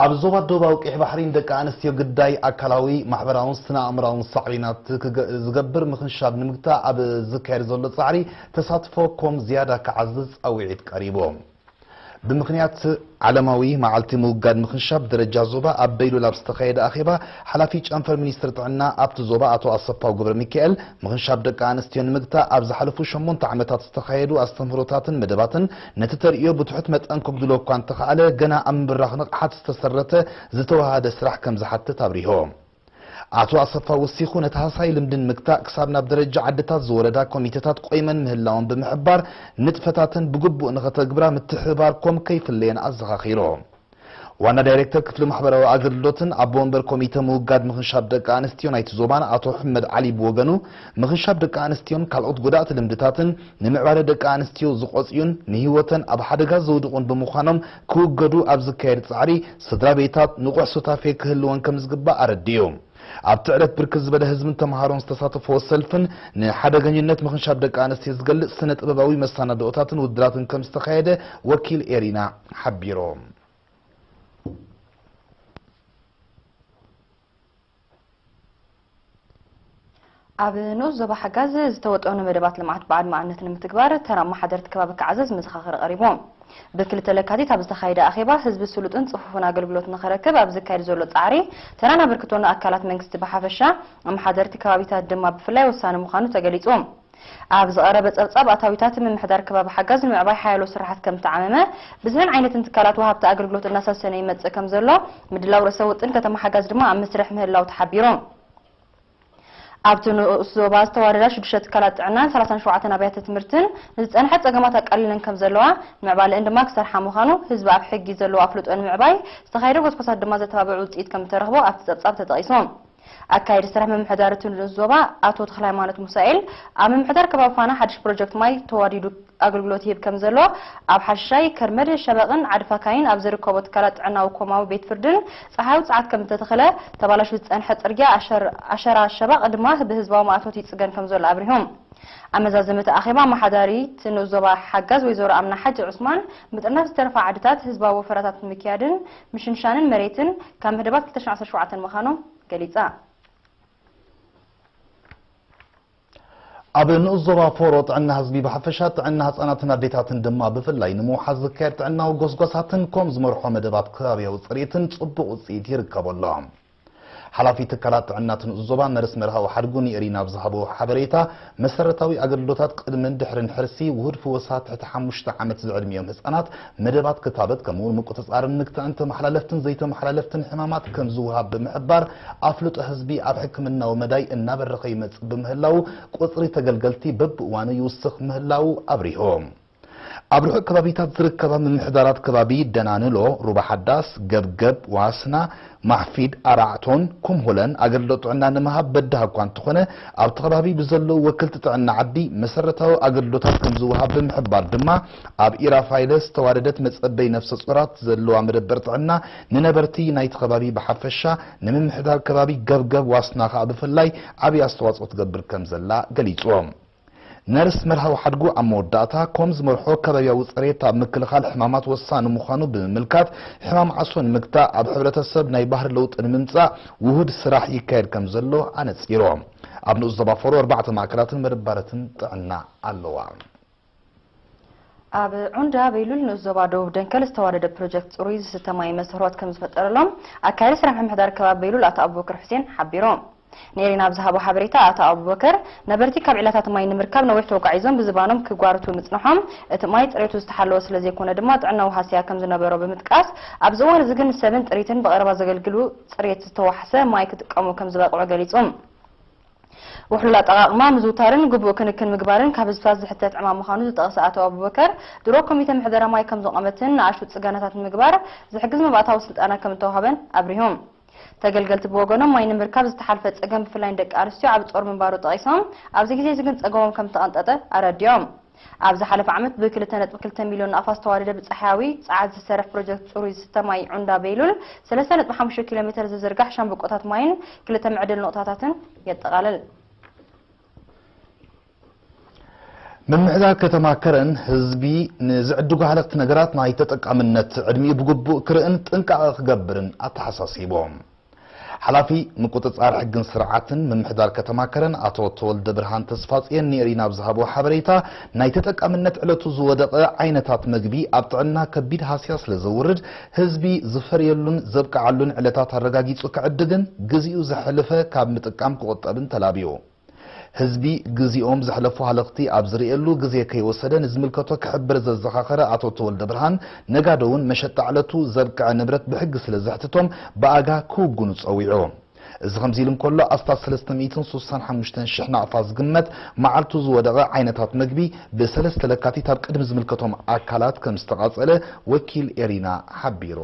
ኣብ ዞባ ደቡባዊ ቀይሕ ባሕሪ ንደቂ ኣንስትዮ ግዳይ ኣካላዊ፣ ማሕበራውን ስነ ኣእምራውን ሳዕቤናት ክገ-፣ ዝገብር ምኽንሻብ ንምግታእ ኣብ ዝካየድ ዘሎ ጻዕሪ ተሳትፎ ኮም ዝያዳ ክዓዝዝ ጻውዒት ቀሪቡ። ብምኽንያት ዓለማዊ መዓልቲ ምውጋድ ምኽንሻብ ደረጃ ዞባ ኣብ በይሉል ኣብ ዝተኻየደ ኣኼባ፣ ሓላፊ ጨንፈር ሚኒስትሪ ጥዕና ኣብቲ ዞባ ኣቶ ኣሰፋው ገብረ ሚካኤል፣ ምኽንሻብ ደቂ ኣንስትዮ ንምግታእ ኣብ ዝሓለፉ ሸሞንተ ዓመታት ዝተኻየዱ ኣስተምህሮታትን መደባትን ነቲ ተርእዮ ብትሑት መጠን ከጉድሎ እኳ እንተኸኣለ፣ ገና ኣብ ምብራኽ ንቕሓት ዝተሰረተ ዝተዋሃደ ስራሕ ከም ዝሓትት ኣብሪሆ። ኣቶ ኣሰፋ ወሲኹ፣ ነቲ ሃሳይ ልምዲ ንምግታእ ክሳብ ናብ ደረጃ ዓድታት ዝወረዳ ኮሚተታት ቆይመን ምህላወን ብምሕባር፣ ንጥፈታተን ብግቡእ ንኸተግብራ ምትሕብባር ኮም ከይፍለየን ኣዘኻኺሩ። ዋና ዳይሬክተር ክፍሊ ማሕበራዊ ኣገልግሎትን ኣቦ ወንበር ኮሚተ ምውጋድ ምኽንሻብ ደቂ ኣንስትዮ ናይቲ ዞባን ኣቶ ሕመድ ዓሊ ብወገኑ፣ ምኽንሻብ ደቂ ኣንስትዮን ካልኦት ጎዳእቲ ልምድታትን ንምዕባለ ደቂ ኣንስትዮ ዝቖጽዩን ንህይወተን ኣብ ሓደጋ ዘውድቑን ብምዃኖም ክውገዱ ኣብ ዝካየድ ጻዕሪ ስድራ ቤታት ንቑሕ ሱታፌ ክህልወን ከም ዝግባእ ኣረዲኡ። ኣብቲ ዕለት ብርክት ዝበለ ህዝብን ተምሃሮን ዝተሳተፈዎ ሰልፍን ንሓደገኝነት ምኽንሻብ ደቂ ኣንስትዮ ዝገልጽ ስነ ጥበባዊ መሰናድኦታትን ውድድራትን ከም ዝተኻየደ ወኪል ኤሪና ሓቢሮም። ኣብ ንኡስ ዞባ ሓጋዝ ዝተወጠኑ መደባት ልምዓት ብኣድማዕነት ንምትግባር ተራ ኣመሓደርቲ ከባቢ ክዓዘዝ መዘኻኸሪ ቀሪቡ። ብክልተ ለካቲት ኣብ ዝተኻየደ ኣኼባ፣ ህዝቢ ስሉጥን ጽፉፍን ኣገልግሎት ንኽረክብ ኣብ ዝካየድ ዘሎ ጻዕሪ፣ ተራን ኣበርክቶን ኣካላት መንግስቲ ብሓፈሻ፣ ኣመሓደርቲ ከባቢታት ድማ ብፍላይ ወሳኒ ምዃኑ ተገሊጹ። ኣብ ዝቐረበ ጸብጻብ፣ ኣታዊታት ምምሕዳር ከባቢ ሓጋዝ ንምዕባይ ሓያሎ ስራሓት ከም ዝተዓመመ፣ ብዝሕን ዓይነትን ትካላት ወሃብቲ ኣገልግሎት እናሳሰነ ይመጽእ ከም ዘሎ፣ ምድላው ርእሰ ውጥን ከተማ ሓጋዝ ድማ ኣብ መስርሕ ምህላው ተሓቢሩ። ኣብቲ ንኡስ ዞባ ዝተዋደዳ ሽዱሽተ ትካላት ጥዕናን ሰላሳን ሸውዓተን ኣብያተ ትምህርትን ንዝጸንሐ ጸገማት ኣቃሊለን ከም ዘለዋ፣ ንምዕባለአን ድማ ክሰርሓ ምዃኑ፣ ህዝቢ ኣብ ሕጊ ዘለዎ ኣፍልጦ ንምዕባይ ዝተኻየደ ጎስጓሳት ድማ ዘተባብዕ ውጽኢት ከም ዝተረኽቦ ኣብቲ ጸብጻብ ተጠቒሱ። ኣካየዲ ስራሕ ምምሕዳር እቲ ንኡስ ዞባ ኣቶ ተኽለሃይማኖት ሙሳኤል፣ ኣብ ምምሕዳር ከባቢ ፋና ሓድሽ ፕሮጀክት ማይ ተዋዲዱ ኣገልግሎት ይህብ ከም ዘሎ፣ ኣብ ሓሻይ፣ ከርመድ፣ ሸበቕን ዓድፋካይን ኣብ ዝርከቦ ትካላት ጥዕናዊ ኮማዊ ቤት ፍርድን ጸሓያዊ ጸዓት ከም ዝተተኸለ፣ ተባላሹ ዝጸንሐ ጽርግያ ኣሸር-፣ ኣሸራ ሸበቕ ድማ ብህዝባዊ ማእቶት ይጽገን ከም ዘሎ ኣብሪሆም። ኣብ መዛዘሚ እቲ ኣኼባ፣ ኣመሓዳሪት ንኡስ ዞባ ሓጋዝ ወይዘሮ ኣምና ሓጂ ዑስማን፣ ምጥርናፍ ዝተረፋ ዓድታት ህዝባዊ ወፈራታት ንምክያድን ምሽንሻንን መሬትን ካብ መደባት ክልተ ሽሕን ዓሰርተ ሸውዓተን ምዃኑ ገሊጻ። ኣብ ንኡስ ዞባ ፎሮ ጥዕና ህዝቢ ብሓፈሻ፣ ጥዕና ህጻናትን ኣዴታትን ድማ ብፍላይ ንምውሓስ ዝካየድ ጥዕናዊ ጎስጓሳትን ኮም ዝመርሖ መደባት ከባብያዊ ጽሬትን ጽቡቕ ውጽኢት ይርከቦ ኣሎ። ሓላፊ ትካላት ጥዕና እቲ ንኡስ ዞባ ነርስ መርሃዊ ሓድጉ ንኤሪና ኣብ ዝሃቦ ሓበሬታ፣ መሰረታዊ ኣገልግሎታት ቅድምን ድሕርን ሕርሲ፣ ውሁድ ፍወሳ ትሕቲ ሓሙሽተ ዓመት ዝዕድሚኦም ህጻናት፣ መደባት ክታበት፣ ከምኡውን ምቁጽጻርን ምክታእን ተመሓላለፍትን ዘይተመሓላለፍትን ሕማማት ከም ዝወሃብ ብምሕባር፣ ኣፍልጦ ህዝቢ ኣብ ሕክምናዊ መዳይ እናበረኸ ይመጽእ ብምህላዉ፣ ቁጽሪ ተገልገልቲ በብእዋኑ ይውስኽ ምህላዉ ኣብሪሆም። ኣብ ርሑቕ ከባቢታት ዝርከባ ምምሕዳራት ከባቢ ደናንሎ፣ ሩባ ሓዳስ፣ ገብገብ፣ ዋስና፣ ማሕፊድ፣ ኣራዕቶን ኩምሁለን ኣገልግሎት ጥዕና ንምሃብ በዳህ እኳ እንተኾነ፣ ኣብቲ ከባቢ ብዘለዉ ወክልቲ ጥዕና ዓዲ መሰረታዊ ኣገልግሎታት ከም ዝወሃብ ብምሕባር ድማ፣ ኣብ ኢራፋይለ ዝተዋደደት መጸበይ ነፍሰ ጾራት ዘለዋ መደበር ጥዕና ንነበርቲ ናይቲ ከባቢ ብሓፈሻ፣ ንምምሕዳር ከባቢ ገብገብ ዋስና ከኣ ብፍላይ ዓብዪ ኣስተዋጽኦ ትገብር ከም ዘላ ገሊጾም። ነርስ መርሃዊ ሓድጉ ኣብ መወዳእታ፣ ኮም ዝመርሖ ከባብያዊ ጽሬት ኣብ ምክልኻል ሕማማት ወሳኒ ምዃኑ ብምምልካት፣ ሕማም ዓሶ ንምግታእ ኣብ ሕብረተሰብ ናይ ባህሪ ለውጢ ንምምጻእ ውሁድ ስራሕ ይካየድ ከም ዘሎ ኣነጺሮም። ኣብ ንኡስ ዞባ ፎሮ ኣርባዕተ ማእከላትን መደባረትን ጥዕና ኣለዋ። ኣብ ዑንዳ በይሉል ንኡስ ዞባ ደቡብ ደንከል ዝተዋደደ ፕሮጀክት ጽሩይ ዝስተ ማይ መስርሖት ከም ዝፈጠረሎም ኣካያዲ ስራሕ ምምሕዳር ከባቢ በይሉል ኣቶ ኣቡበከር ሑሴን ሓቢሮም። ንኤሪና ኣብ ዝሃቦ ሓበሬታ ኣቶ ኣቡበከር፣ ነበርቲ ካብ ዒላታት ማይ ንምርካብ ነዊሕ ተጓዒዞም ብዝባኖም ክጓርቱ ምጽንሖም፣ እቲ ማይ ጽሬቱ ዝተሓለወ ስለ ዘይኮነ ድማ ጥዕናዊ ሃስያ ከም ዝነበሮ ብምጥቃስ፣ ኣብዚ እዋን እዚ ግን ሰብን ጥሪትን ብቐረባ ዘገልግሉ ጽሬት ዝተዋሕሰ ማይ ክጥቀሙ ከም ዝበቕዑ ገሊጹ። ውሕሉል ኣጠቓቕማ ምዝውታርን ግቡእ ክንክን ምግባርን ካብ ህዝብታት ዝሕተት ዕማም ምዃኑ ዝጠቐሰ ኣቶ ኣቡበከር፣ ድሮ ኮሚተ ምሕደራ ማይ ከም ዘቖመትን ንኣሽቱ ጽገናታት ንምግባር ዝሕግዝ መባእታዊ ስልጠና ከም እተዋህበን ኣብሪሆም። ተገልገልቲ ብወገኖም፣ ማይ ንምርካብ ዝተሓልፈ ጸገም ብፍላይ ንደቂ ኣንስትዮ ዓቢ ጾር ምንባሩ ጠቒሶም፣ ኣብዚ ግዜ እዚ ግን ጸገሞም ከም እተቐንጠጠ ኣረዲኦም። ኣብ ዝሓለፈ ዓመት ብክልተ ነጥቢ ክልተ ሚልዮን ናቕፋ ዝተዋደደ ብጸሓያዊ ጸዓት ዝሰርሕ ፕሮጀክት ጽሩይ ዝስተ ማይ ዑንዳ በይሉል፣ ሰለስተ ነጥቢ ሓሙሽተ ኪሎ ሜተር ዝዝርጋሕ ሻምብቆታት ማይን ክልተ መዕደሊ ነቑጣታትን የጠቓልል። ምምሕዳር ከተማ ከረን ህዝቢ ንዝዕድጉ ሃለኽቲ ነገራት ናይ ተጠቃምነት ዕድሚኡ ብግቡእ ክርእን ጥንቃቐ ክገብርን ኣተሓሳሲቦም። ሓላፊ ምቁጽጻር ሕግን ስርዓትን ምምሕዳር ከተማ ከረን ኣቶ ተወልደ ብርሃን ተስፋጽየን ንኤሪና ኣብ ዝሃቦ ሓበሬታ፣ ናይ ተጠቃምነት ዕለቱ ዝወደቐ ዓይነታት መግቢ ኣብ ጥዕና ከቢድ ሃስያ ስለ ዘውርድ፣ ህዝቢ ዝፈርየሉን ዘብቅዓሉን ዕለታት ኣረጋጊጹ ክዕድግን ግዜኡ ዘሕልፈ ካብ ምጥቃም ክቑጠብን ተላብዩ። ህዝቢ ግዜኦም ዘሕለፉ ሃለኽቲ ኣብ ዝርእየሉ ግዜ ከይወሰደ ንዝምልከቶ ክሕብር ዘዘኻኸረ ኣቶ ተወልደ ብርሃን፣ ነጋዶ እውን መሸጣ ዕለቱ ዘብቅዐ ንብረት ብሕጊ ስለ ዘሕትቶም ብኣጋ ክውግኑ ጸዊዑ። እዚ ከምዚ ኢሉ እንከሎ፣ ኣስታት ሰለስተ ሚእትን ስሳን ሓሙሽተን ሽሕ ናቕፋ ዝግመት መዓልቱ ዝወደቐ ዓይነታት መግቢ ብሰለስተ ለካቲት ኣብ ቅድሚ ዝምልከቶም ኣካላት ከም ዝተቓጸለ ወኪል ኤሪና ሓቢሩ።